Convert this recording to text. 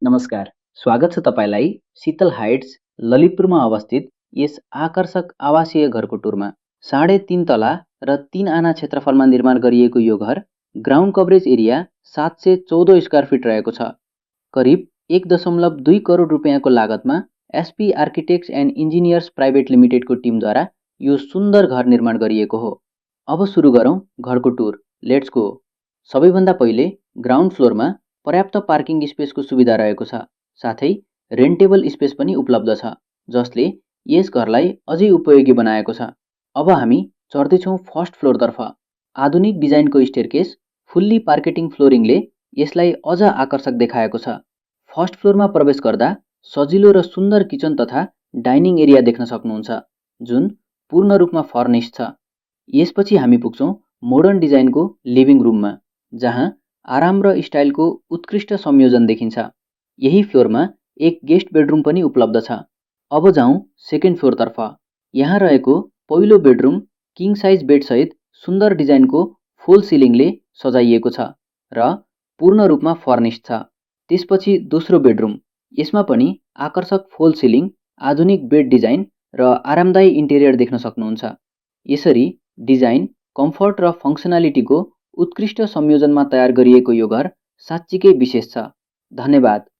नमस्कार, स्वागत छ तपाईँलाई शीतल हाइट्स ललितपुरमा अवस्थित यस आकर्षक आवासीय घरको टुरमा। 3.5 तला र 3 आना क्षेत्रफलमा निर्माण गरिएको यो घर ground coverage area 714 square feet रहेको छ। करिब 1.2 करोड रुपियाँको लागतमा SP architects and engineers private लिमिटेडको टिमद्वारा यो सुन्दर घर निर्माण गरिएको हो। अब सुरु गरौँ घरको टुर। Let's go. सबैभन्दा पहिले ग्राउन्ड फ्लोरमा पर्याप्त पार्किङ स्पेसको सुविधा रहेको छ, साथै रेन्टेबल स्पेस पनि उपलब्ध छ, जसले यस घरलाई अझै उपयोगी बनाएको छ। अब हामी चढ्दैछौँ फर्स्ट फ्लोरतर्फ। आधुनिक डिजाइनको स्टेयरकेस, फुल्ली पार्केटिङ फ्लोरिङले यसलाई अझ आकर्षक देखाएको छ। फर्स्ट फ्लोरमा प्रवेश गर्दा सजिलो र सुन्दर किचन तथा डाइनिङ एरिया देख्न सक्नुहुन्छ, जुन पूर्ण रूपमा फर्निस्ड छ। यसपछि हामी पुग्छौँ मोडर्न डिजाइनको लिभिङ रुममा, जहाँ आराम र स्टाइलको उत्कृष्ट संयोजन देखिन्छ। यही फ्लोरमा एक गेस्ट बेडरुम पनि उपलब्ध छ। अब जाउँ सेकेन्ड फ्लोरतर्फ। यहाँ रहेको पहिलो बेडरुम किङ साइज बेडसहित सुन्दर डिजाइनको फुल सिलिङले सजाइएको छ र पूर्ण रूपमा फर्निस्ड छ। त्यसपछि दोस्रो बेडरुम, यसमा पनि आकर्षक फुल सिलिङ, आधुनिक बेड डिजाइन र आरामदायी इन्टेरियर देख्न सक्नुहुन्छ। यसरी डिजाइन, कम्फर्ट र फङ्सनालिटीको उत्कृष्ट संयोजनमा तयार गरिएको यो घर साँच्चीकै विशेष छ। धन्यवाद।